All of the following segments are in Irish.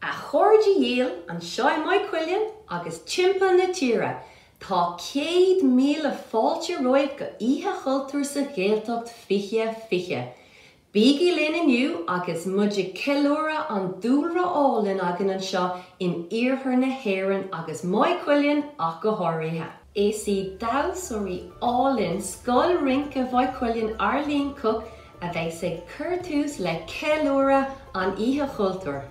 A chairde dhíl, anseo i Maigh Cuilinn agus timpeall na tíre, tá 100,000 fáilte romhaibh go Oíche Chultúir sa Ghaeltacht 2020. Bígí linn inniu agus muid ag ceiliúradh an dúlra álainn againn anseo in iarthar na hÉireann agus Maigh Cuilinn ach go háirithe. Is iad damhsóirí álainn Scoil Rince Mhaigh Cuilinn Arlene Cooke a bheas ag cur tús le ceiliúradh an Oíche Chultúir.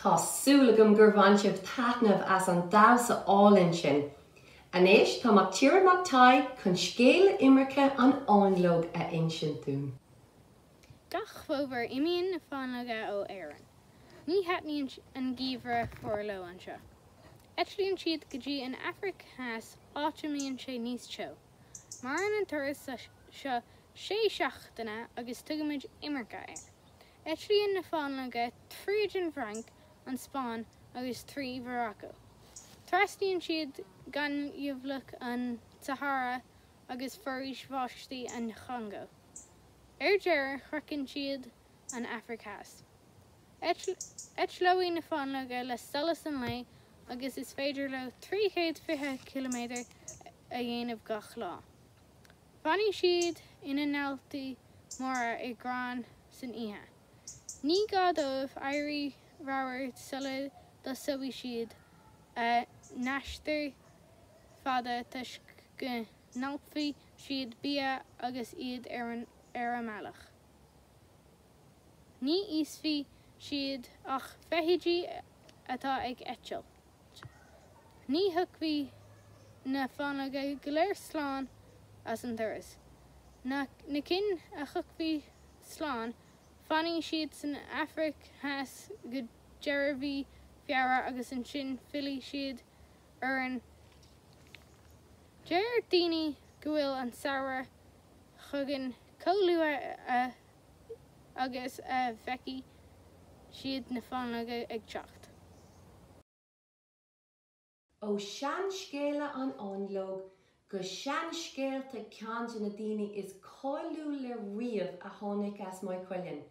Tá súil agam gur bhain sibh taitneamh as an damhsa álainn sin. Anois tá Mactíre Mac Tadhg chun scéal imirce an fháinleog a insint dúinn. Gach fómhar imíonn na fáinleoga ó Éirinn. Ní thaitníonn an geimhreadh fuar leo anseo. Eitlíonn siad go dtí an Afraic Theas áit a mbíonn sé níos teo. Maireann an turas seo sé seachtaine agus tugaimid imirce air. Eitlíonn na fáinleoga tríd an bhFrainc, an Spáinn agus trí Mharacó. Trasnaíonn siad gaineamhlach an tSahára agus foraois bháistí an Chongó. Ar deireadh, shroicheann siad an Afraic Theas. Eitleoidh na fáinleoga le solas an lae agus is féidir leo 320 ciliméadar a dhéanamh gach lá. Fanfaidh siad ina n-ealtaí móra i gcrainn san oíche. Ní gá dóibh éirí ramhar sula dtosóidh siad a n-aistear fada toisc go n-alpfaidh siad bia agus iad ar a mbealach. Ní íosfaidh siad ach feithidí atá ag eitilt. Ní thiocfaidh na fáinleoga go léir slán as an turas. Na cinn a thiocfaidh slán, fanfaidh siad san Afraic Theas go deireadh mhí Feabhra agus ansin fillfidh siad orainn. Deir daoine go bhfuil an samhradh chugainn chomh luath agus a bhfeicfidh siad na fáinleoga ag teacht. Ó seanscéala an fháinleog go seanscéalta ceann de na daoine is cáiliúla riamh a tháinig as Maigh Cuilinn,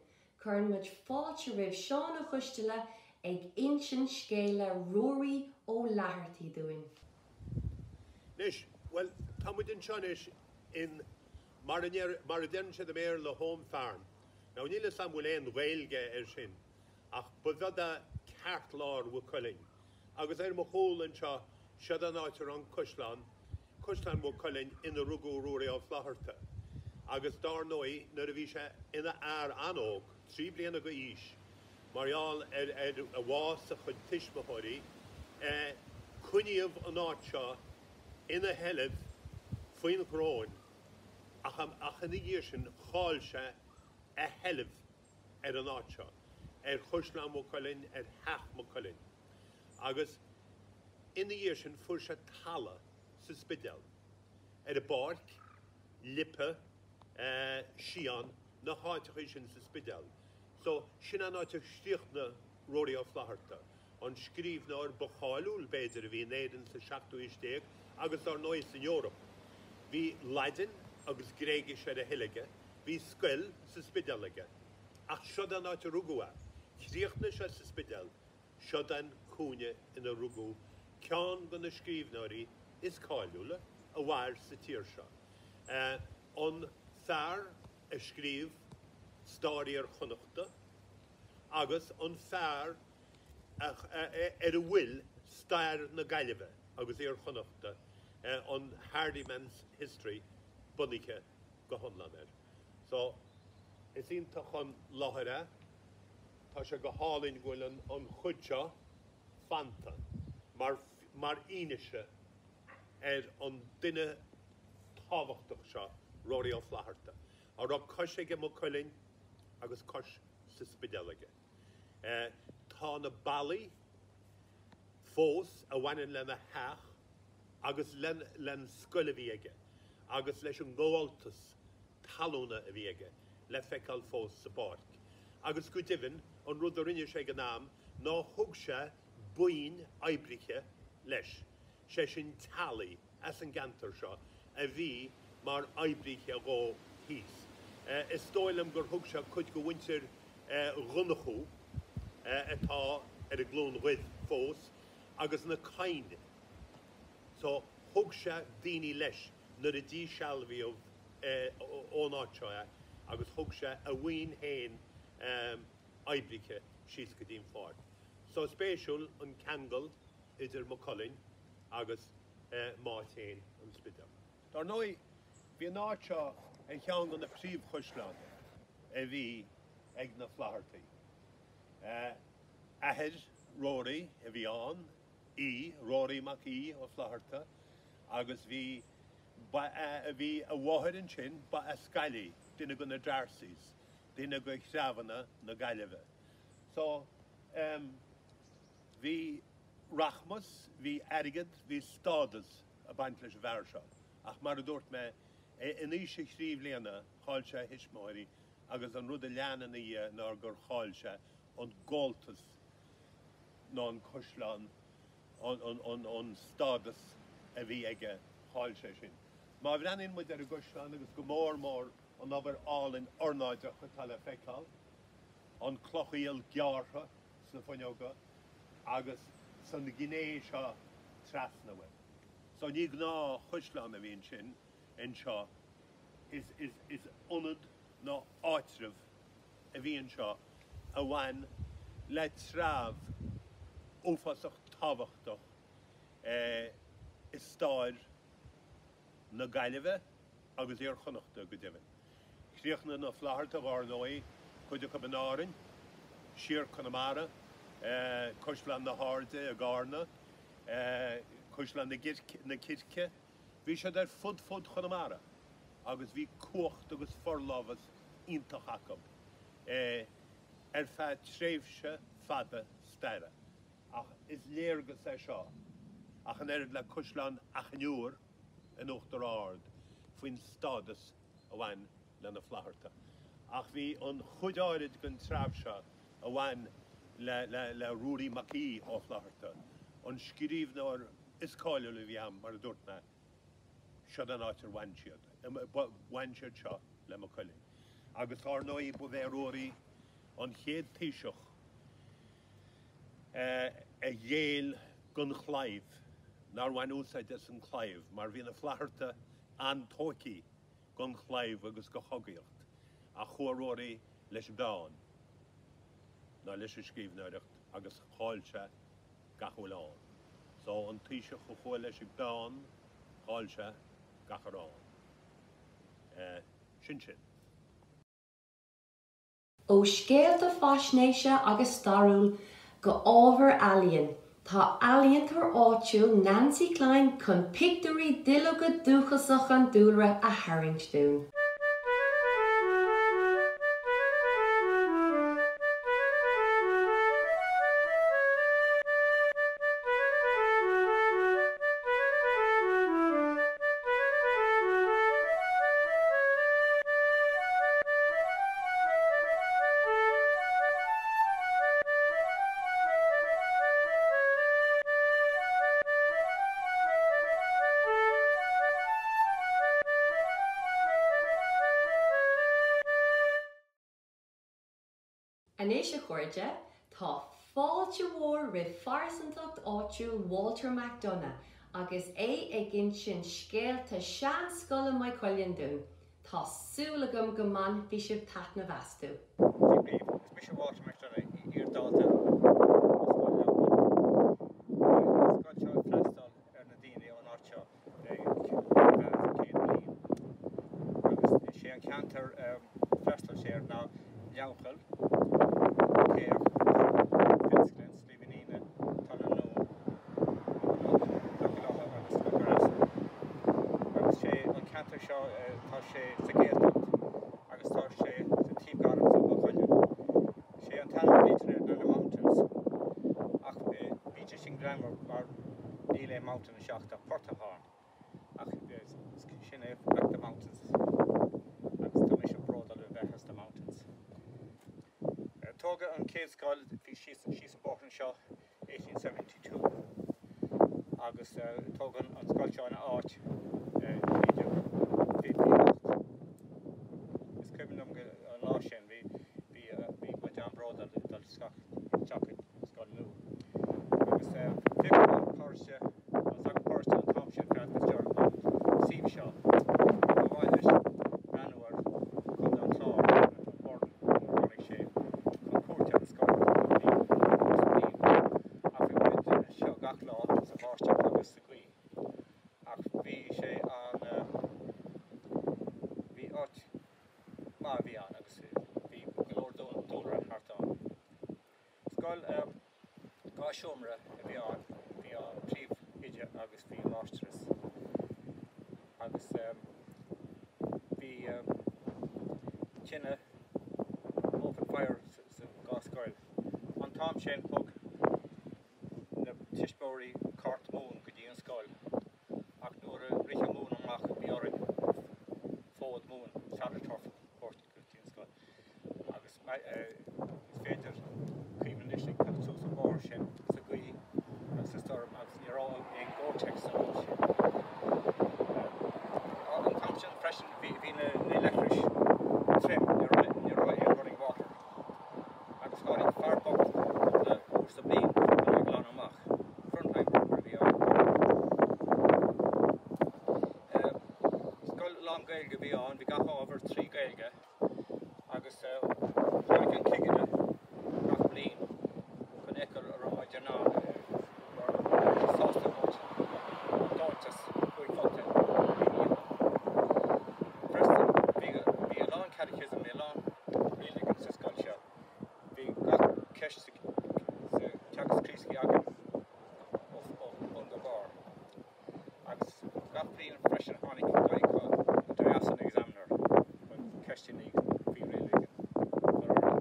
cuireann muid fáilte roimh Seán Ó Coisteala ag insint scéala Ruairí Ó Fhlathartaigh dúinn. Anois, bhuel, tá muid anseo anois in, mar a mar a deireann siad i mBéarla, Home Farm. Now níl 'fhios a'm bhfuil aon Ghaeilge air sin, ach b'sheod é ceartlár Mhaigh Cuilinn. Agus ar mo chúl anseo, seod an áit a raibh an caisleán, Caisleán Mhaigh Cuilinn, ina rugadh Ruairí Ó Flaithearta. Agus dár ndóigh, nuair a bhí sé ina fhear an-óg, 3 bliana go aois, mar gheall ar ar bhás a chuid tuismitheoirí, coinníodh an áit seo ina sheilbh faoin choróin. Ach ach ina dhiaidh sin chaill sé a sheilbh ar an áit seo, ar Chaisleán Mhaigh Cuilinn, ar theach Mhaigh Cuilinn. Agus ina dhiaidh sin fuair sé talamh sa Spidéal, ar an bPáirc, Lipe, Sián, na háiteachaí sin sa Spidéal. So, sin an áit a chríochnaigh Ruairí Ó Flaithearta, an scríbhneoir ba cháiliúil, b'fhéidir, a bhí in Éirinn sa seachtú haois déag agus dar ndóigh san Eoraip. Bhí Laidin agus Gréigis ar a thoil aige, bhí scoil sa Spidéal aige. Ach siod an áit a rugadh é. Chríochnaigh sé sa Spidéal. Siod an cúinne ina rugadh ceann de na scríbhneoirí is cáiliúla a mhair sa tír seo. An fear a scríobh Stair Iar-Chonnachta agus an fear ar a bhfuil stair na Gaillimhe agus Iar-Chonnachta, an Hardiman's History, bunaithe go hiomlán air. So, is iontach an láthair é. Tá sé go hálainn go bhfuil an chuid seo fanta mar mar fhianaise ar an duine tábhachtach seo, Ruairí Ó Flaithearta, a raibh cois aige i Maigh Cuilinn agus cois sa Spidéal aige. Tá na ballaí fós a bhaineann lena theach agus len scoil a bhí aige agus leis an ngabháltas talúna a bhí aige le feiceáil fós sa bpáirc. Agus go deimhin, an rud a rinne sé ag an am ná thug sé buíon oibrithe leis, sé sin teaghlaigh as an gceantar seo a bhí mar oibrithe dhó thíos. Is dóigh liom gur thug sé cuid de mhuintir Dhonnchú, atá ar an gCluain Dhuibh fós, agus na Cadhain. So, thug sé daoine leis nuair a díshealbhaíodh ón áit seo é agus thug sé a bhuíon féin oibrithe síos go dtí an pháirc. So, spéisiúil an ceangal idir Maigh Cuilinn agus m'áit féin, an Spidéal. Dar ndóigh, bhí an áit seo ar cheann de na príomhchaisleáin a bhí ag na Flaitheartaigh. Athair Ruairí a bhí ann, Aodh, Ruairí Mac Aoidh Ó Flaithearta, agus bhí, ba ea, bhí a mháthair ansin, ba as Gaillimh, duine de na D'Arcys, duine de threabhanna na Gaillimhe. So, em, bhí rachmas, bhí airgead, bhí stádas ag baint leis an bhfear seo. Ach mar a dúirt mé, in aois a thrí bhliana, chaill sé a thuismitheoirí agus an rud a lean ina dhiaidh ná gur chaill sé an gabháltas ná an caisleán, an stádas a bhí aige, chaill sé sin. Má bhreathnaíonn muid ar an gcaisleán agus go mór mór an obair álainn ornáideach atá le feiceáil, an cloch aoil gearrtha sna fuinneoga agus san ghné seo trasna uaidh. So ní gnáth-chaisleán a bhí ansin, anseo, is, is, is ionad nó áitreabh a bhí anseo a bhain le treabh uafásach tábhachtach i stair na Gaillimhe agus Iar-Chonnachta go deimhin. Chríochnaigh na Flaitheartaigh, ar ndóigh, cuid acu in Árainn, siar Conamara, Caisleán na hAirde i gCarna, Caisleán na Circe. Bhí siad ar fud fud Chonamara agus bhí cumhacht agus forlámhas iontach acu ar feadh tréimhse fada staire. Ach is léargas é seo, ach an oiread le Caisleán Achadh an Iúir in Uachtar Ard, faoin stádas a bhain le na Flaithearta. Ach bhí an chuid áirid den treabh seo a bhain le Ruairí Mac Aoidh Ó Flaithearta, an scríbhneoir is cáiliúla a bhí ann, mar a dúirt mé, siod an áit ar bhain siad, bhain siad seo le Maigh Cuilinn. Agus ár ndóigh ba é Ruairí an chéad Taoiseach a ghéill don chlaíomh, nár bhain úsáid as an claíomh, mar bhí na Flaithearta an-tóigthe don chlaíomh agus do chogaíocht, ach chuaigh Ruairí leis an bpeann ná leis an scríbhneoireacht agus chaill sé gach a bhfuil ann. So, an Taoiseach a chuaigh leis an bpeann, chaill sé gach a raibh ann. Sin sin. Ó scéalta faisnéise agus stairiúil go ábhar ealaíon, Tá ealaíontóir áitiúil Nancy Kline chun pictiúirí duilleoga dúchasacha an dúlra a tharraingt dúinn. Anois, a chairde, tá fáilte mhór roimh phearsantacht áitiúil Walter McDonagh agus é ag insint scéalta seanscoile Maigh Cuilinn dúinn. Tá súil agam go mbainfidh sibh taitneamh astu. Dia daoibh, is mise Walter McDonagh, iar-dhalta ó Scoil Leamhchoill. Bhí an scoil seo ag freastal ar na daoine ón áit seo le feadh 100 bliain agus is é an ceantar a d'fhreastail sé air ná Leamhchoill, Caorach, Finsglen, Sliabh an Fhíona, Toll an Dúin, an Cnoc, Cnoc Locha agus Cnoc an Easa. Agus sé an ceantar seo, tá sé sa Ghaeltacht agus tá sé sa taobh garbh de Mhaigh Cuilinn. Sé an t-ainm a bhítear air ná na Mountains ach bíonn sé sin greannmhar mar níl aon mountain anseo ach tá portach ann ach sin é back the mountains agus tá mise bródúil a bheith as the mountains. Tógadh an chéad scoil, bhí síos an bóthar anseo, 1872 agus tógadh an scoil seo ina áit i 1928. Is cuimhin liom an lá sin, bhí bhí muid an-bhródúil dul isteach i scoil nua. Agus féach an paróiste, an sagart paróiste an t-am sin, Fearghal Fitzgerald, an suíomh seo. Ba mhaith leis breathnú ar Chontae an Chláir, an Burren, tháinig sé chun cuairte ar an scoil cúpla bliain agus bliain. Ach bhí muid anseo gach lá sa bháisteach agus sa ghaoth. Ach bhí sé an, bhí áit maith a bhí ann agus bhí go leor dúlra thart ann. Scoil 2 seomra a bhí ann, bhí an príomhoide agus bhí an mháistreás agus bhí tine open fire sa dhá scoil. An t-am sin thug na tuismitheoirí cairt mhóin go dtí an scoil ach nuair a rith an mhóin amach bhí orainn fód móin, saddle turf, a thabhairt go dtí an scoil. Agus is féidir cuimhneamh anois ag teacht suas an bóthar sin sa ghaoth agus sa stoirm agus ní raibh aon Gore-Tex san am sin. An t-am sin freisin bhí na leithris tirim, ní raibh aon running water agus tháinig fear bocht cúpla uair sa bhliain chun é a ghlanadh amach. Frontline worker a bhí ann. Scoil lán-Ghaeilge a bhí ann, bhí gach ábhar 3 Gaeilge. agus tháinig an cigire gach bliain chun fheiceáil an raibh muid in ann, raibh muid sásta a thabhairt an deontas £5 a bhí íoctha. Freastal, bhí bhí a lán catechism, bhí a lán religion sa scoil seo. Bhí gach ceist sa Teagasc Críostaí againn ó bhun go barr. Agus gach bliain freisin tháinig Diocesan Examiner chun ceisteanna faoi religion a chur orainn.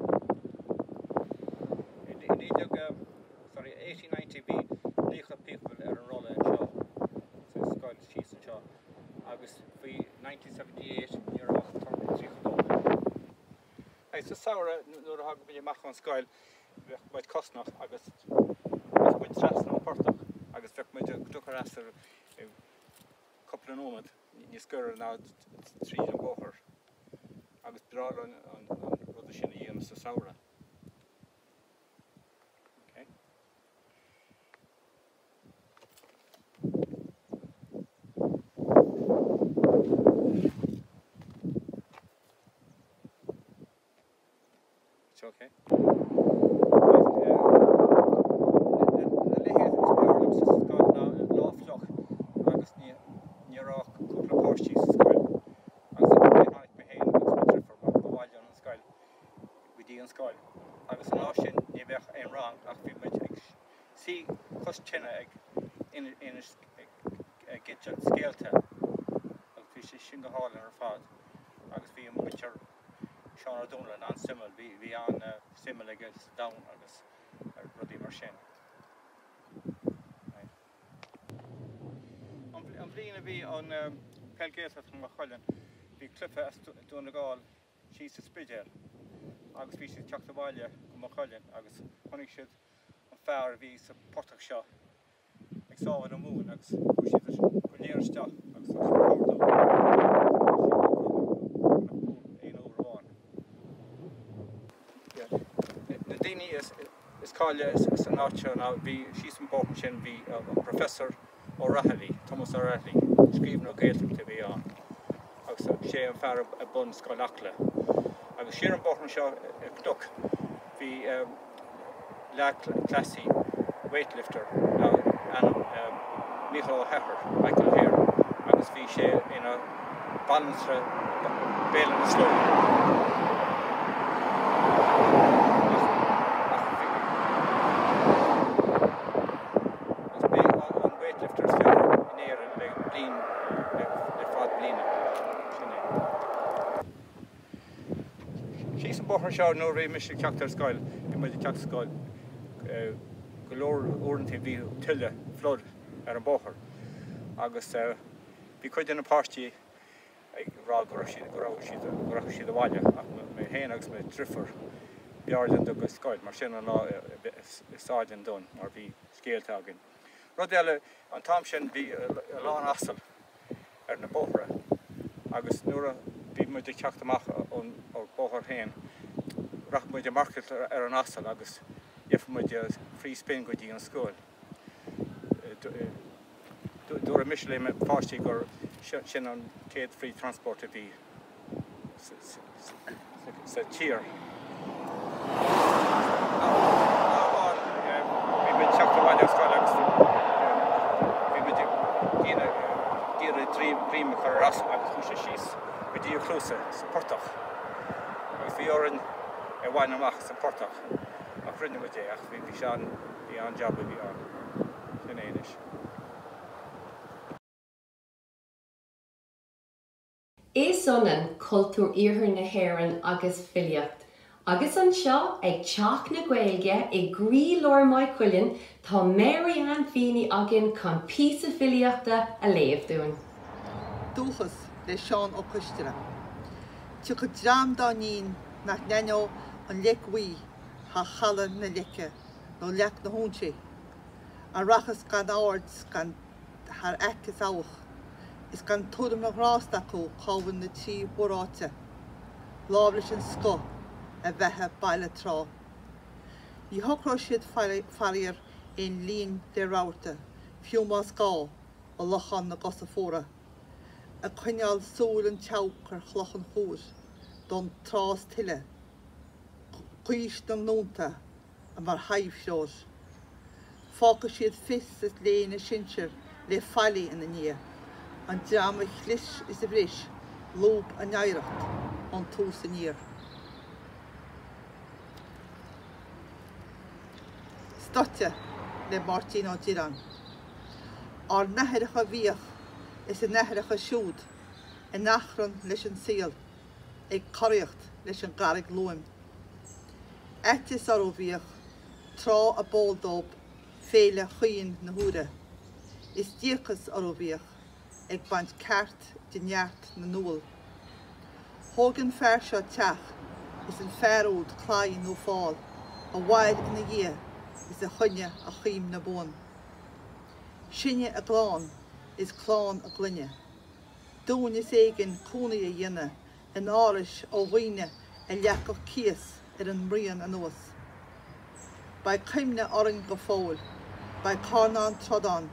I 19, sorry, 1890 bhí 90 pupil ar an rolla anseo sa scoil síos anseo agus faoi 1978 ní raibh ach 32. Sa samhradh nuair a thagadh muid amach ón scoil bheadh muid cosnach agus bheadh muid trasna an portach agus bheadh muid i gCnoc an Easa i cúpla nóiméad níos giorra ná tríd an bóthar agus b'bhreá linn an rud sin a dhéanamh sa samhradh. Okay. It's okay. Na laethe is fearr liom sa scoil ná lá fliuch agus ní raibh ach cúpla páistí sa scoil agus tháinig mé féin agus mo dheirfiúr ba mhaith linn an scoil go dtí an scoil agus an lá sin ní bheadh aon rang ach bhí muid ag suí. suí cois tine ag inis ag insint scéalta agus bhí sé sin go hálainn ar fad agus bhí an múinteoir Seán Ó Dónaill an-suimiúil, bhí bhí an-suim aige sa domhan agus rudaí mar sin. An bhliain a bhí an Peil Gaeltacht i Maigh Cuilinn bhí cluiche as Dún na Gall síos sa Spidéal agus bhí siad ag teacht abhaile go Maigh Cuilinn agus chonaic siad an fear a bhí sa portach seo ag sábháil na mún agus chuaigh siad go léir isteach agus thug siad cabhair dó agus bhí siad aon uair amháin. Na daoine is cáile san áit seo ná bhí síos an bóthar ansin bhí an Professor O'Rahilly, Thomas O'Rahilly, scríbhneoir Gaeltachta a bhí ann agus sé an fear a bhunaigh Scoil Acla. Agus siar an bóthar anseo ar cnoc bhí leaid cleasaí, weightlifter, ainm Mícheál Ó hEithir, Michael O'Hare, agus bhí sé ina bhanaltra Béal Átha na Sluaighe. Ach bhí agus b'é an weightlifter is fearr in Éirinn le bliain le fad bliana. Sin é. Síos an bóthar seo nuair a bhí mise ag teacht ar scoil, bhí muid ag teacht ar scoil go leor uaireanta bhí tuile, flood, ar an bóthar agus bhí cuid de na páistí ag rá go raibh siad, go raibh siad, go rachadh siad abhaile ach mé féin agus mo dhriofúr b'fhearr linn dul go scoil mar sin an lá is áille dúinn mar bhí scéalta againn. Rud eile, an t-am sin bhí a lán asal ar na bóithre agus nuair a bhí muid ag teacht amach ón bóthar féin rachadh muid ag marcáil ar an asal agus gheobhadh muid free spin go dtí an scoil. Dúirt mise le mo pháistí gur sin an chéad free transport a bhí sa tír. Lá amháin bhí muid ag teacht abhaile ó scoil agus bhí muid ag iarraidh greim a chur ar asal agus chuaigh sé síos go dtí a chluasa sa portach agus bhí orainn é a bhaint amach as an portach ach rinne muid é ach bhí sé an, bhí an-jab a bhí ann. Sin é anois. Is ionann cultúr Iarthar na hÉireann agus filíocht, agus anseo ag Teach na Gaeilge i gcroílár Maigh Cuilinn tá Mary Ann Feeney againn chun píosa filíochta a léamh dúinn. Dúchas le Seán Ó Coistealbha. Tiocfaidh dream dá níon nach n-aithneodh an leic bhuí thar chaladh na leice nó leac na húinsí, a rachas gan aird gan thar aic is abhac, is gan tuairim na ngrást acu cá bhfuil na trí mhóráite, láimh leis an scoth, a bheatha baile trá. Ní shocróidh siad faraor aon líon de rabharta, fiú más gá, i lochán na gcosa fuara, ag coinneáil súil an tseabhac ar chloch an chuair, d'fhonn tráth is tuile, gaois na nglúnta a mar thaibhseoir. Fágfaidh siad fios is léine a sinsir le faillí ina ndiaidh, an dream a chlis is a bhris lúb a n-oidhreacht ón tús aniar. Stoite le Máirtín Ó Direáin. Ár n-aithreacha a bhíodh is a n-aithreacha siúd in achrann leis an saol, ag coraíocht leis an gcarraig luaim. Aiteas orthu bhíodh, tráth a b'eol dóibh féile chaoin na huaire, is díocas orthu bhíodh, ag baint ceart de neart na ndúl. Thóg an fear seo teach is an fear úd claí nó fál a mhair ina dhiaidh is a choinnigh a chuimhne buan. Sinne a gclann is clann a gclainne. Dúinn is éigean cónaí a dhéanamh in árais ó dhaoine a leagfadh cíos ar an mbruíon anuas. Beidh cuimhne orainn go fóill, beidh carnán trodán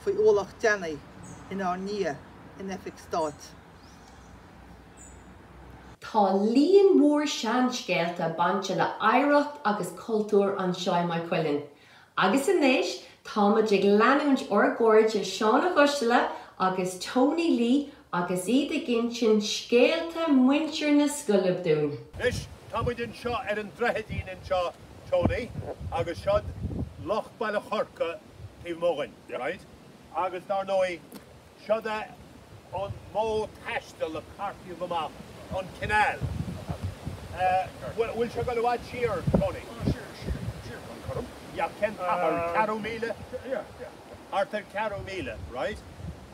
faoi ualach deannaigh inár ndiaidh in oifig stáit. Tá líon mór seanscéalta bainte le hoidhreacht agus cultúr anseo i Maigh Cuilinn, Agus anois táimid ag leanúint ár gcairde Seán Ó Coistealbha agus Tony Lee agus iad ag insint scéalta muintir na Scolb dúinn. Anois, tá muid anseo ar an droichidín anseo, Tony, agus seo. Loch Baile Choirce taobh amuigh dhúinn, right? Agus dar ndóigh, seod é an modh taistil a cartaíodh amach an canal. Bhfuil sé ag dul i bhfad siar, Tony? Siar, siar, siar go An Coirib. Yeah, cén t-achar? Ceathrú míle? Yeah, yeah. Thart ar ceathrú míle, right?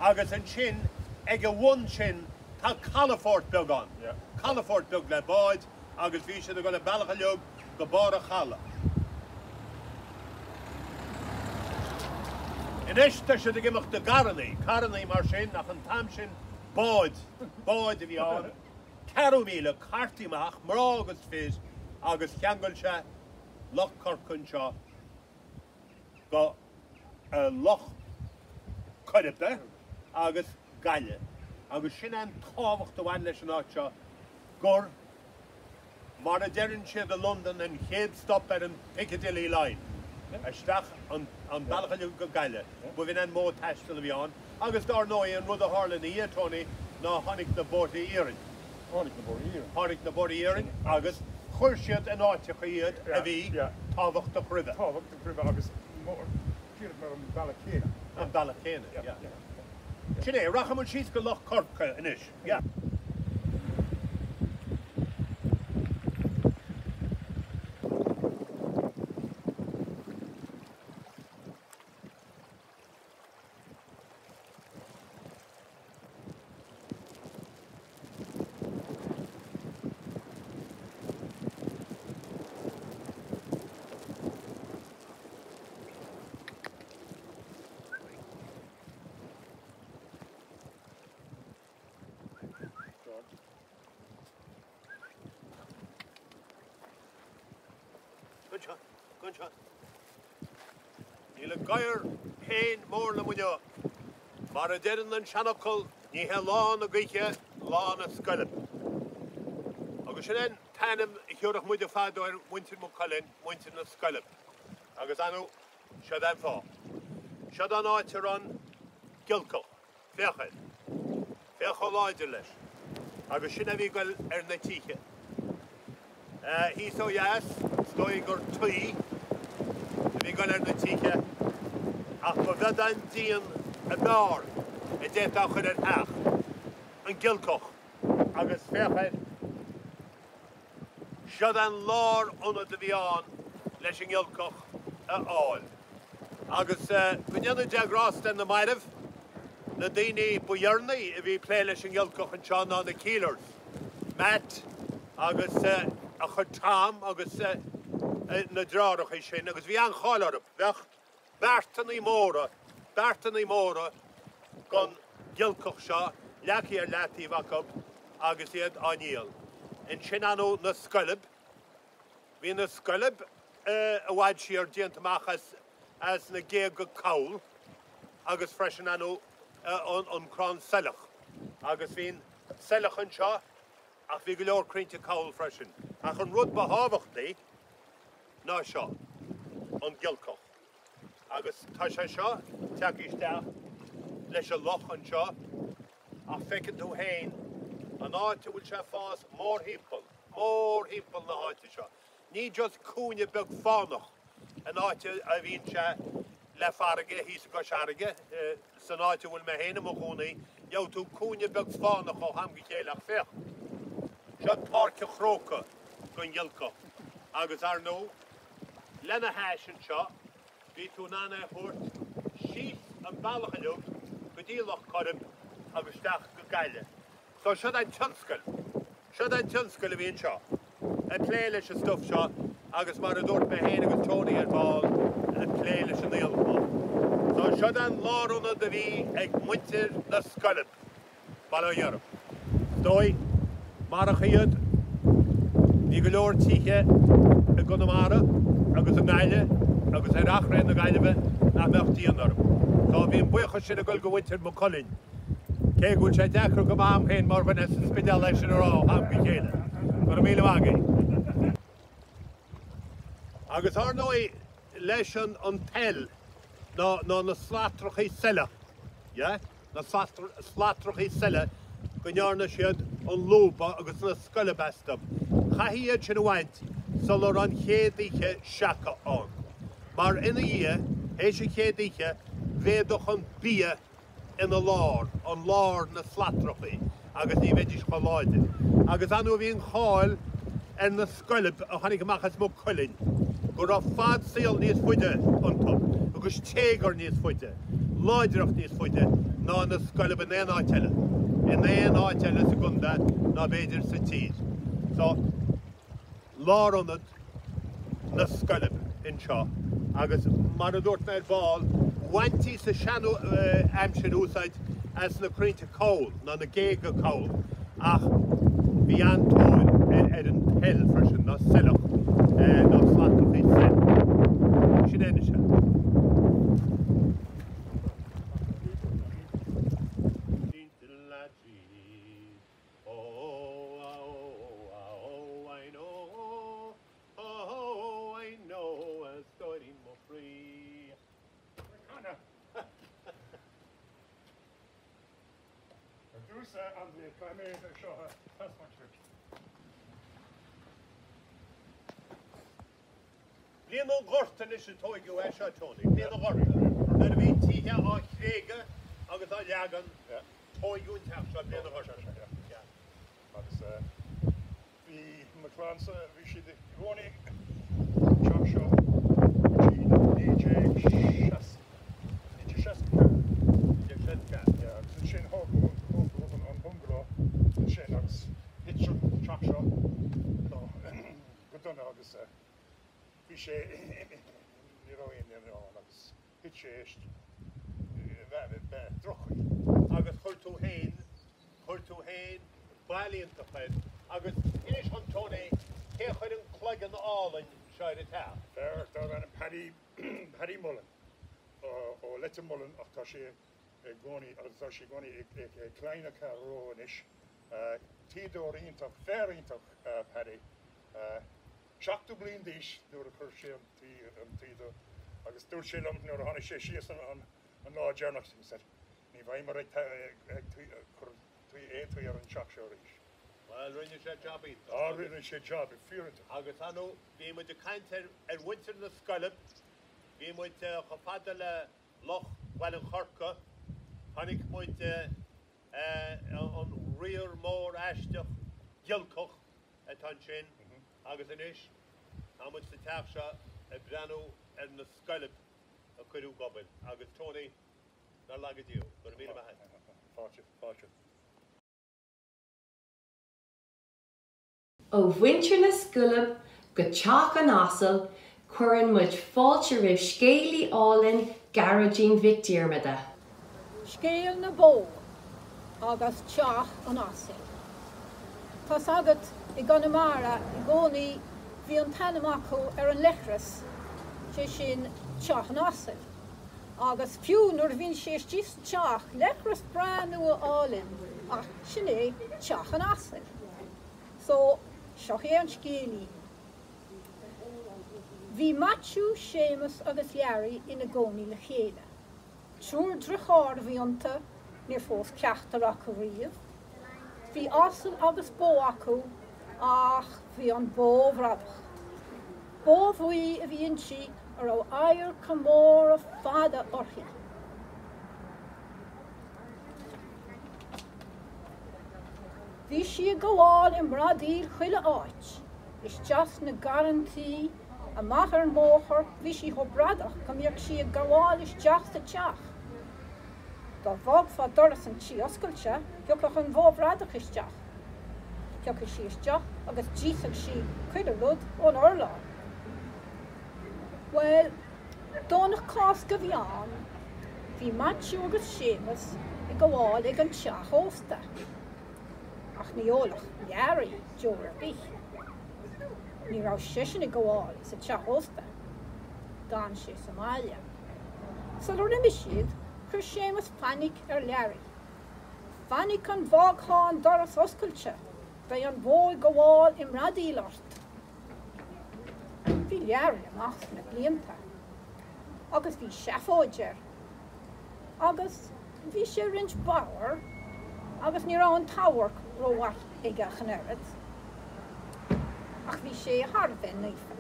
Agus ansin, ag a bhun sin, tá calafort beag ann. Yeah. Calafort beag le báid agus bhí siad ag dul an bealach uilig go barr an chalaidh. Anois tá siad ag imeacht i gcarrannaí, carrannaí mar sin, ach an t-am sin báid, báid a bhí ann, ceathrú míle, cartaí amach, mná agus fir, agus cheangail sé Loch Corca anseo go Loch Coiribe agus Gaillimh. Agus sin é an tábhacht a bhain leis an áit seo, gur. Mar a deireann siad i Londain, an chéad stop ar an Piccadilly Line, isteach an bealach uilig go Gaillimh. B'in an modh taistil a bhí ann. Agus dár ndóigh, an rud a tharla ina dhiaidh, Tony, ná tháinig na bóithre iarainn. Tháinig na bóithre iarainn. Tháinig na bóithre iarainn agus chuir siad in áiteacha iad a bhí tábhachtach roimhe. Tábhachtach roimhe agus díreach mar an bealach céanna. An bealach céanna, yeah. Sin é. Rachaidh muid síos go Loch Corca anois. Yeah. Anseo, anseo. Níl an gadhar féin mór liom inniu. Mar a deireann an seanfhocal, ní hé lá na gaoithe lá na scoilb. Agus sin é an t-ainm a thiúrfadh muide fadó ar mhuintir Maigh Cuilinn, muintir na Scoilb. Agus ar ndóigh, seod é an fáth. Seod an áit a raibh an giolcach. Féach air. Féach chomh láidir leis. Agus sin a bhí ag goil ar na tithe. Thíos ó dheas, is dóigh gur tuí a bhí ag goil ar na tithe, ach ba bheag an díon ab fhearr a d'fhéadfá a chur ar theach, an giolcach. Agus féach air. Seod an lárionad a bhí ann leis an ngiolcach a fháil. Agus go ndéana Dia grásta ar na mairbh, na daoine ba dheireanaí a bhí ag plé leis an ngiolcach anseo ná na Keelers, Matt agus a chuid Tom agus na deartháireacha sin, agus bhí an-cháil orthu. Bheadh beartannaí móra, beartannaí móra den ghiolcach seo leagtha ar leataobh acu agus iad á ndíol. Ansin ar ndóigh na scoilb, bhí na scoilb i bhfad siar déanta amach as as na géaga call agus freisin ar ndóigh an crann saileach. Agus bhí an saileach anseo ach bhí go leor crainnte call freisin. Ach an rud ba thábhachtaí ná seo, an giolcach. Agus tá sé seo tagtha isteach leis an loch anseo ach feiceann tú féin an áit a bhfuil sé ag fás mórthimpeall, mórthimpeall na háite seo. Ní just cúinne beag fánach an áit a bhíonn sé le farraige, thíos i gCois Fharraige, san áit a bhfuil mé féin i mo chónaí, gheobhaidh tú cúinne beag fánach ó am go chéile ach féach, seo Páirc an Chrócaigh don ghiolcach agus ar ndóigh, lena hais anseo, bhí tú in ann é a thabhairt síos an bealach uilig go dtí Loch Coirib agus isteach go Gaillimh. So seod an tionscal, seod an tionscal a bhí anseo, ag plé leis an stuff seo agus mar a dúirt mé féin agus Tony ar ball, ag plé leis an aolchloch. So seod an lárionad a bhí ag muintir na Scoilb. Baile Átha Ghiorra. Is dóigh, marach iad, bhí go leor tithe i gConamara agus i nGaillimh agus ar Eachréidh na Gaillimhe nach mbeadh díon orthu. So bhí an buíochas sin ag dul go mhuintir Maigh Cuilinn, cé go bhfuil sé deacair go maith a'm féin mar dhuine as an Spidéal é sin a rá ó am go chéile. Go raibh míle maith agaibh. Agus ar ndóigh, leis an tsail, ná na slatrachaí saile, yeah? na slatrachaí saile go ndearna siad an lúba agus na scoilb astu. Chaithfí iad sin a bhaint sula raibh an chéad oíche seaca ann. Mar ina dhiaidh, théis an chéad oíche, bheadh an bia ina lár, an lár na slatrachaí, agus ní bheidís chomh láidir. Agus ar ndóigh bhí an cháil ar na scoilb a tháinig amach as Maigh Cuilinn, go raibh fad saoil níos faide iontu, agus téagar níos faide, láidreacht níos faide ná na scoilb in aon áit eile, in aon áit eile sa gcontae ná b'fhéidir sa tír. So. lárionad na Scoilb anseo agus mar a dúirt mé ar ball, bhaintí sa sean-aimsir úsáid as na crainnte cabhail, ná na géaga cabhail, ach bhí an-tóir ar an tsail freisin, ná saileach, ná slatrachaí sail. Sin é anois é. Ar dtús, a Anthony, caithfidh mé é seo a thaispeáint duit. Bliain an Ghorta anois a tóigeadh é seo, Tony. Bliain an Ghorta. Nuair a bhí tithe á thréigeadh agus á leagan, tóigeadh an teach seo bliain an Ghorta. Agus bhí mo chlannsa, bhí siad i gcónaí sa teach seo go dtí 1960, 1964. 1964. Yeah, agus ansin thógadh an bungalow ansin agus thit an teach seo go dona agus Bhí sé, ní raibh aon duine ann agus thit sé isteach, droch-chaoi. Agus chuir tú fhéin, chuir tú fhéin bail iontach air agus inis dhom Tony, cé a chuir an cloigeann álainn seo ar an teach? Fear darbh ainm Paddy, Paddy Mullen ó Leitir Mealláin ach tá sé i gcónaí, agus tá sé i gcónaí i Clough na Carrow anois. Tuíodóir iontach, fear iontach Paddy. 70 bliain d'aois nuair a chuir sé an tuí agus dúirt sé liom nuair a tháinig sé síos an lá deireanach, he said, ní bheidh mé ag cur tuí aon tuí ar an teach seo arís. Bhuel, rinne sé jab iontach. Á, rinne sé jab fíoriontach. Agus ar ndóigh, bhí muid ag caint ar mhuintir na Scoilb, bhí muid chomh fada le Loch Bhaile an Choirce, chonaic muid an riar mór aisteach giolcach atá ansin agus anois tá muid sa teach seo ag breathnú ar na scoilb a cuireadh ag obair agus Tony, nár laga Dia thú, go raibh míle maith agat. Fáilte, fáilte. Ó mhuintir na Scoilb go Teach an Asail, cuireann muid fáilte roimh scéalaí álainn Gearóidín Mhic Diarmada. Scéal na Bó agus Teach an Asail. Tá's agat, i gConamara i gcónaí bhí an t-ainm acu ar an leithreas, sé sin Teach an Asail. Agus fiú nuair a bhíonn sé istigh sa teach, leithreas breá nua álainn, ach sin é Teach an Asail. So, seo é an scéilín. Bhí Maitiú, Séamus agus Learaí ina gcónaí le chéile. Triúr driotháir a bhí iontu, níor phós ceachtar acu riamh. Bhí asal agus bó acu ach bhí an bhó bradach. Bó bhuí a bhí inti a raibh adharca móra fada uirthi. Bhí sí ag gabháil i mbradaíl chuile áit, isteach sna garrantaí, amach ar an mbóthar, bhí sí chomh bradach go mbíodh sí ag gabháil isteach sa teach. Dá bhfágfá doras an tí oscailte, thiocfadh an bhó bhradach isteach. Thiocfadh sí isteach agus d'íosfadh sí chuile rud ón urlár. Bhuel, Domhnach Cásca a bhí ann, bhí Maitiú agus Séamus ag gabháil ag an teach ósta. Ach ní ólfadh Learaí deoir ar bith. Ní raibh seisean ag gabháil sa teach ósta. D'fhan sé sa mbaile. Sular imigh siad, chuir Séamus fainic ar Learaí. Fainic an bhfágfá an doras oscailte, beidh an bhó ag gabháil i mbradaíl ort. Bhí Learaí amach sna blianta agus bhí seafóid air agus bhí sé roinnt bodhar agus ní raibh an t-amharc rómhaith aige ach an oiread. Ach bhí sé thar a bheith naofa.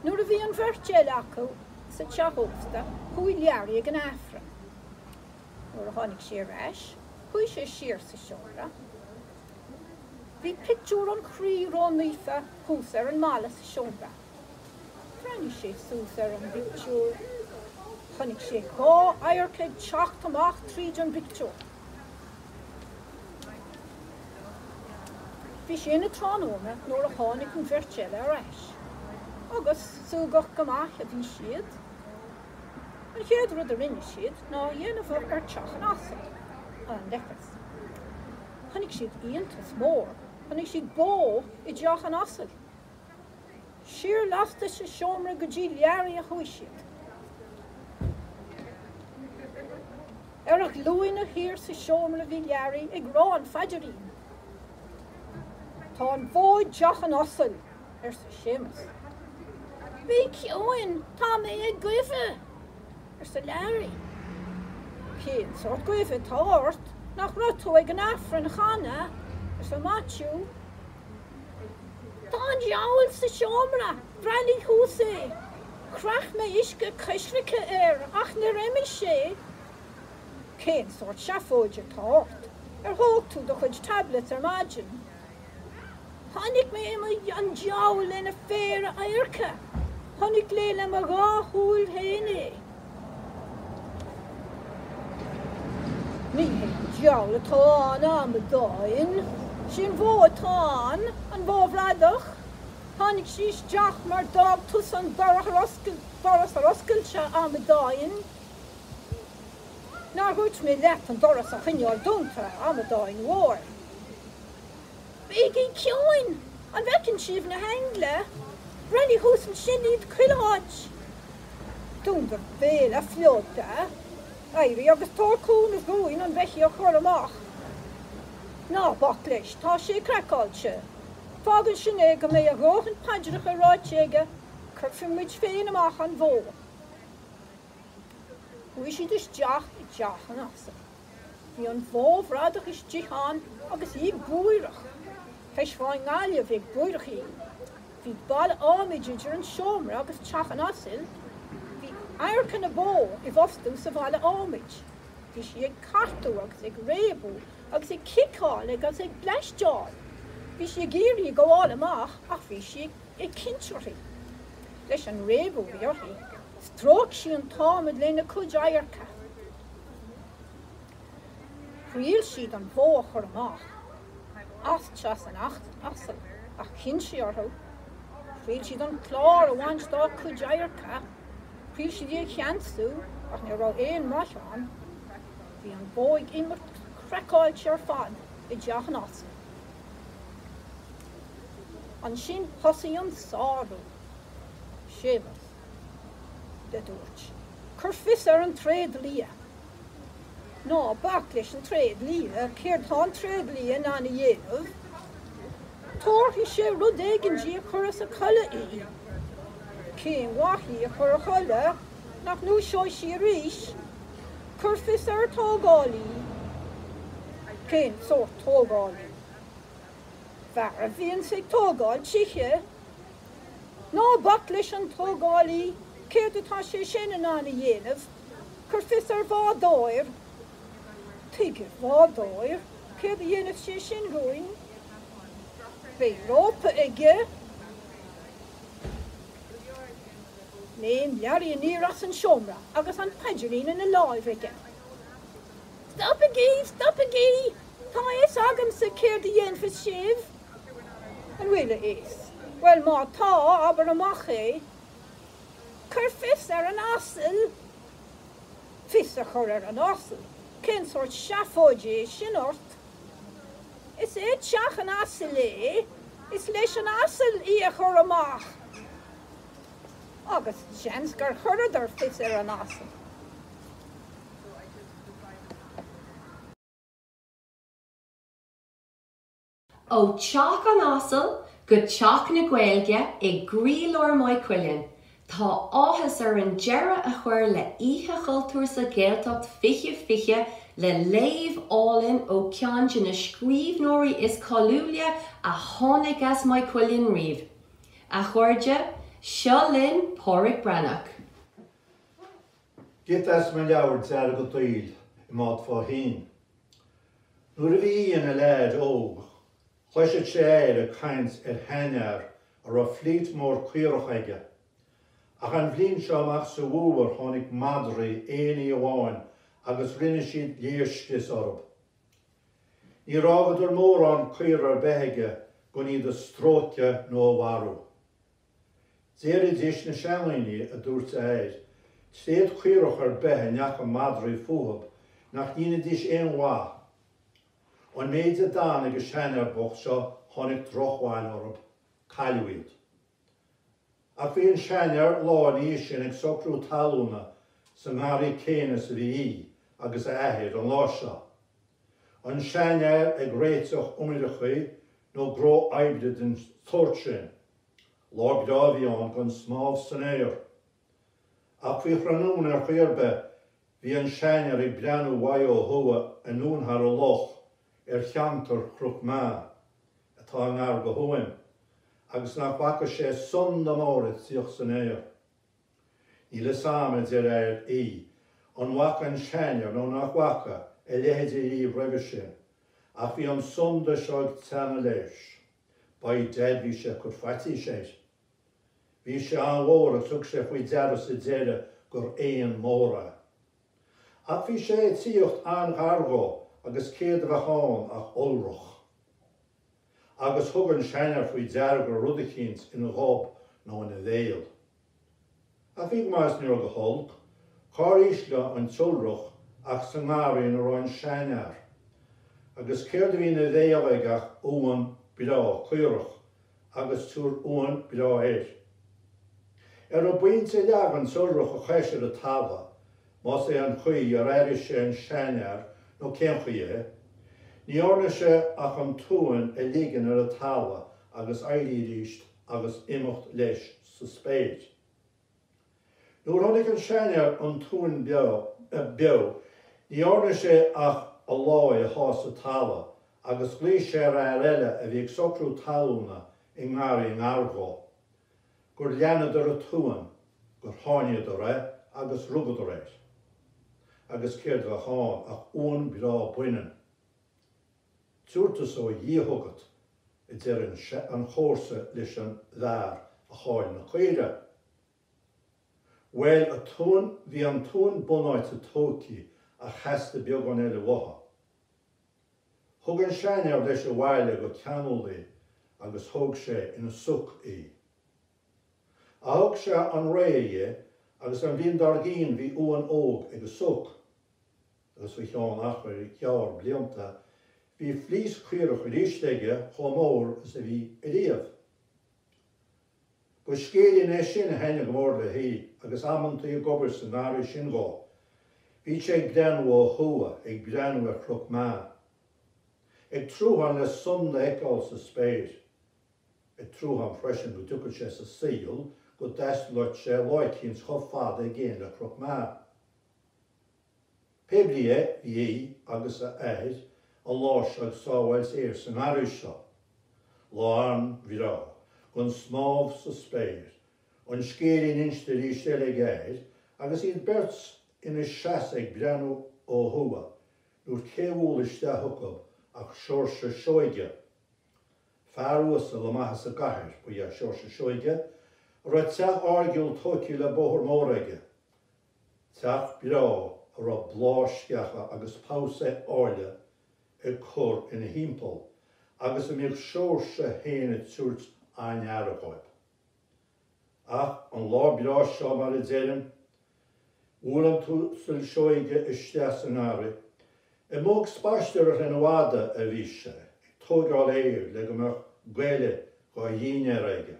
Nuair a bhí an bheirt eile acu sa teach ósta chuaigh Learaí ag an Aifreann. Nuair a tháinig sé ar ais chuaigh sé siar sa seomra. Bhí pictiúr an Chroí Ró-Naofa thuas ar an mballa sa seomra. Bhreathnaigh sé suas ar an bpictiúr. Chonaic sé dha adharca ag teacht amach tríd an bpictiúr. Bhí sé ina tráthnóna nuair a tháinig an bheirt eile ar ais, agus súgach go maith a bhí siad. An chéad rud a rinne siad ná a dhéanamh ar teach an asail, an leithreas. Chonaic siad iontas mór, chonaic siad bó i dteach an asail. Siar lasta sa seomra go dtí Learaí a chuaigh siad. Ar a ghlúine thiar sa seomra bhí Learaí ag rá an phaidirín. Tá an bhó i dteach an asail, arsa Séamus. Bí ciúin, tá mé ag goimh, arsa Learaí. Cén sórt goimh atá ort, nach raibh tú ag an Aifreann cheana? arsa Maitiú. Tá an diabhal sa seomra, breathnaigh thuas é. Chreach mé uisce coisricthe air ach níor imigh sé. Cén sórt seafóide atá ort? Ar thóg tú do chuid tablets ar maidin? Chonaic mé an diabhal lena phéire adharca. Chonaic mé le mo dhá shúil féin é. Ní hé an diabhal atá ann, a amadáin. Sí an bhó atá ann, an bhó bhradach. Tháinig sí isteach mar d'fhág tusa an doras ar oscailt, a amadáin. Nár dhúirt mé leat an doras a choinneáil dúnta, a amadáin mhóir. Bígí ciúin! An bhfeiceann sibh na haingle? Breathnaigh thuas ansin iad chuile áit! Dún do bhéal, a phleoda! Éirigh agus tabhair cúnamh dhúinn an beithíoch a chur amach! Ná bac leis, tá sé craiceáilte! Fág ansin é go mbeidh a dhóthain paidreacha ráite aige, cuirfidh muid féin amach an bhó. Chuaigh siad isteach i dteach an asail. Bhí an bhó bhradach istigh ann agus í ag búireach. Chloisfeá i nGaillimh ag búireach í. Bhí balla adhmaid idir an seomra agus teach an asail. Bhí adharca na bó i bhfostú sa bhalla adhmaid. Bhí sí ag cartadh agus ag réabadh agus ag ciceáil agus ag bleaisteáil. Bhí sí ag iarraidh a gabháil amach ach bhí sí ag cinnt uirthi. Leis an réabadh a bhí uirthi, stróic sí an t-adhmad lena cuid adharca. Thriail siad an bhó a chur amach as teach an asail ach chinn sí orthu. Thriail siad an clár a bhaint dá cuid adharca. Thriail siad í a cheansú ach ní raibh aon mhaith ann. Bhí an bhó ag imeacht craiceáilte ar fad i dteach an asail. Ansin thosaigh an sárú. Séamus. a dúirt. Cuir fios ar an tréidlia. Ná bac leis an tréidlia, céard tá an tréidlia in ann a dhéanamh? Tabharfaidh sé rud éigin di a chuirfeas a codladh í. Cén mhaith í a chur a chodladh, nach ndúiseoidh sí arís? Cuir fios ar tógálaí. Cén sórt tógálaí? Fear a bhíonns ag tógáil tithe. Ná bac leis an tógálaí, céard atá sé sin in ann a dhéanamh? Cuir fios ar bhádóir. Tuige bádóir? Céard a dhéanfas sé sin dhúinn? Beidh rópa aige. Léim Learaí aniar as an seomra agus an paidirín ina láimh aige. Stopaigí! Stopaigí! Tá a fhios agamsa céard a dhéanfas sibh! An bhfuil a fhios? Bhuel, má tá, abair amach é. Cuir fios ar an asal! Fios a chur ar an asal? Cén sórt seafóide é sin ort? Is é teach an asail é, is leis an asal í a chur amach! Agus seans gur chuireadar fios ar an asal. Ó Teach an Asail go Teach na Gaeilge i gcroílár Maigh Cuilinn, tá áthas orainn deireadh a chur le Oíche Chultúir sa Ghaeltacht 2020 le léamh álainn ó cheann de na scríbhneoirí is cáiliúla a tháinig as Maigh Cuilinn riamh. A chairde, Seo linn Pádraic Breathnach. Giota as mo leabhar Deargadh Daill i mBád Fá Thoinn. Nuair a bhí Aodh ina leaid óg, chloiseadh sé a athair ag caint ar sheanfhear a raibh flít mór caorach aige. Ach an bhliain seo amach sa bhfómhar tháinig madraí aon oíche amháin agus rinne siad léirscrios orthu. Níor fhágadar mórán caora ar bith aige gan iad a stróiceadh nó a mharú. Déarfaidís na seandaoine, a dúirt a athair, tréad caorach ar bith a ndeacha madraí fúthub nach ndéanfaidís aon mhaith. An méid a d'fhan ag an seanfhear bocht seo tháinig drochbhail orthub, cailleadh iad. Ach bhí an seanfhear lá ina dhiaidh sin ag socrú talúna sa ngarraí céanna is a bhí Aodh agus a athair an lá seo. An seanfhear ag réiteach iomaireachaí nó gnó oibre den tsórt sin. Lá breá a bhí ann gan smámh san aer. Ach faoi thráthnóna ar chaoi ar bith bhí an seanfhear ag breathnú uaidh ó thuaidh anonn thar an loch ar cheantar Chnoc Meá, atá i ngar go Thuaim, agus nach bhfaca sé sonda mór ag tíocht san aer. Níl fhios a'm, a deir athair Aoidh, an bhfaca an seanfhear nó nach bhfaca a leithéid ariamh roimhe sin, ach bhí an sonda seo ag teannadh leis. By dad bhí sé ag cur faitís air. Bhí sé an-mhór agus thug sé faoi deara sa deireadh gur éan mór é. Ach bhí sé ag tíocht an-ghar dhó agus céard a bheadh ann ach iolrach. Agus thug an seanfhear faoi deara go raibh rud eicínt ina ghob nó ina bhéal. Ach bhí go maith is ní raibh go holc, cár ísle an t-iolrach ach sa ngarraí ina raibh an seanfhear. Agus céard a bhí ina bhéal aige ach uan breá caorach, agus tabhair uan breá air. Ar an bpointe a leag an t-iolrach a chois ar an talamh, Más é an chaoi ar airigh sé an seanfhear nó cén chaoi é, ní dhearna sé ach an t-uan a ligean ar an talamh agus éirí arís agus imeacht leis sa spéir. Nuair a chonaic an seanfhear an t-uan beo, ní dhearna sé ach a láí a shá sa talamh agus ghlaoigh sé ar fhear eile a bhí ag socrú talúna i ngarraí i ngar dhó. gur leanadar an t-uan, gur tháinigheadar é agus rugadar air. Agus céard a bheadh ann ach uan breá baineann. Tabhartas ó Dhia chugat, a deir an chomharsa leis an bhfear a chaill na caoire. Bhuel, a t-uan, bhí an t-uan bunáite tóigthí ach theastaigh beagán eile uathu. Thug an seanfhear leis abhaile go ceanúil í agus thóg sé ina soc í. Ach thug sé an ré dhi agus an bhliain dár gcionn bhí uan óg ag an soc. Agus faoi cheann achair ghearr blianta bhí flít caorach arís aige chomh mór is a bhí ariamh. Ba scéilín é sin a thaitnigh go mór le hAodh agus amantaí ag obair sa ngarraí sin dhó, bhíodh sé ag breathnú ó thuaidh, ag breathnú ar Chnoc Meá. Ag trúthán le sonda a fheiceáil sa spéir. Ag trúthán freisin go dtiocfadh sé sa saol go dtaistealódh sé lá eicínt chomh fada i gcéin le Cnoc Meá. Pé brí é, bhí Aodh agus a athair an lá seo ag sábháilt fhéir sa ngarraí seo. Lá an-bhreá, gan smámh sa spéir, an scéilín inste arís eile ag a athair agus iad beirt ina seasamh ag breathnú ó thuaidh nuair cé bhuail isteach chucu ach Seoirse Seoige. Fear uasal amach as an gcathair ba ea Seoirse Seoige, a raibh teach áirgiúil tóigthe le bóthar mór aige. Teach breá a raibh bláthsceacha agus pabhsaeithe áille ag cur ina thimpeall agus a mbíodh Seoirse féin ag tabhairt an-aire dhóibh. Ach an lá breá seo, mar a deirim, bhuail an tUasal Seoige isteach sa ngarraí. Amuigh ag spaisteoireacht lena mhada a bhí sé, ag tóigeáil fhéir le go mbeadh goile dhá dhinnéar aige.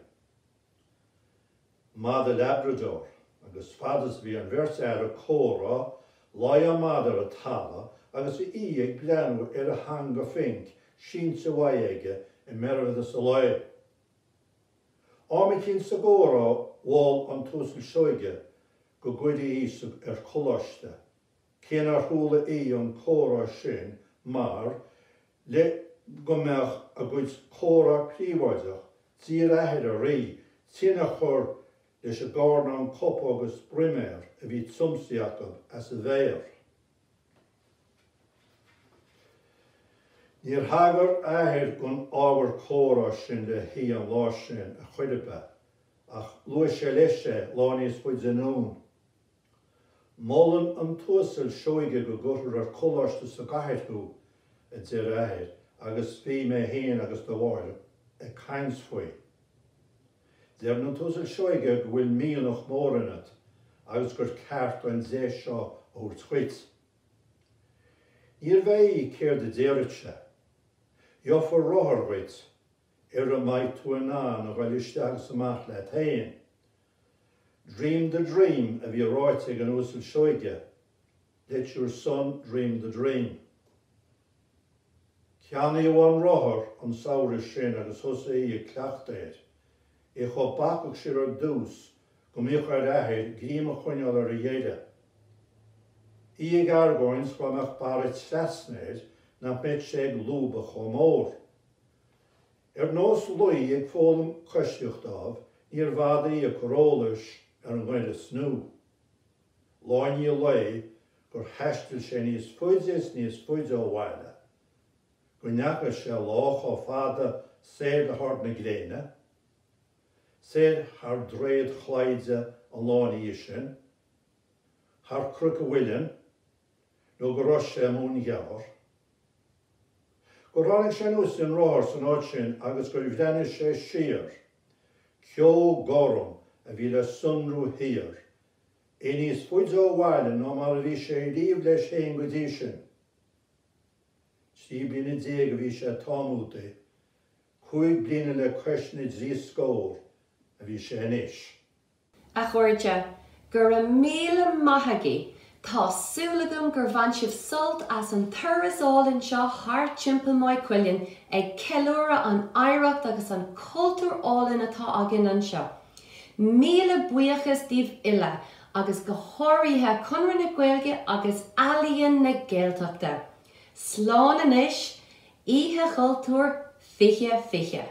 Mada Labrador, agus fad is a bhí an bheirt fhear ag comhrá, luigh an mada ar an talamh agus bhí Aodh ag breathnú ar a theanga phinc sínte uaidh aige i mborradh an lae. Am eicínt sa gcomhrá mhol an tUasal Seoige go gcuirfí í ar coláiste, cé nár chuala Aodh an comhrá sin mar, le go mbeadh a gcuid comhrá príobháideach, d'iarr a athair ar Aodh tine a chur. leis an gcarnán cupóg is broiméar a bhí tiomsaithe acu as a mhéar. Níor thagair a athair don ábhar comhrá sin le hAodh an lá sin ar chor ar bith, ach luaigh sé leis é lá níos faide anonn. Molann an tUasal Seoige go gcuirfear ar coláiste sa gcathair thú, a deir a athair, agus bhí mé féin agus do mháthair ag caint faoi. Deireann an tUasal Seoige go bhfuil mianach mór ionat agus gur ceart an deis seo a thabhairt dhuit. Níorbh é céard a déarfadh sé. Gheofar rothar dhuit ar a mbeidh tú in ann a ghoil isteach agus amach leat féin. Dream the dream a bhí ráite ag an Uasal Seoige, let your son dream the dream. Ceannaíodh an rothar an samhradh sin agus thosaigh Aodh ag cleachtadh air. É chomh bacach sin ar dtús go mbíodh ar a athair greim a choinneáil ar a dheireadh. Aodh ag argóint dhá mbeadh barra trasna air nach mbeadh sé ag lúbadh chomh mór. Ar nós laoi ag foghlaim coisíochta ámh, níorbh fhada Aodh ag cur eolais ar an ngaireas nua. Lá i ndiaidh lae gur thaistil sé níos faide is níos faide ó bhaile, go ndeachaigh sé lá chomh fada soir le hArd na Gréine, soir thar Droichead Chlaide an lá ina dhiaidh sin, thar Chnoc an Mhuilinn, nó go raibh sé i Móin Ghearr. Gur tháinig sé anuas den rothar san áit sin agus gur bhreathnaigh sé siar, ceo gorm a bhí le sonrú thiar, é níos faide ó bhaile ná mar a bhí sé riamh leis féin go dtí sin. 13 bliana a bhí sé an t-am údaí, 5 bliana le cois na dtrí scór a bhí sé anois. A chairde, go raibh míle maith agaibh! Tá súil agam gur bhain sibh sult as an turas álainn seo thart timpeall Maigh Cuilinn ag ceiliúradh an oidhreacht agus an cultúr álainn atá againn anseo. Míle buíochas daoibh uile agus go háirithe Conradh na Gaeilge agus Ealaíon na Gaeltachta. Slán anois, Oíche Chultúir 2020.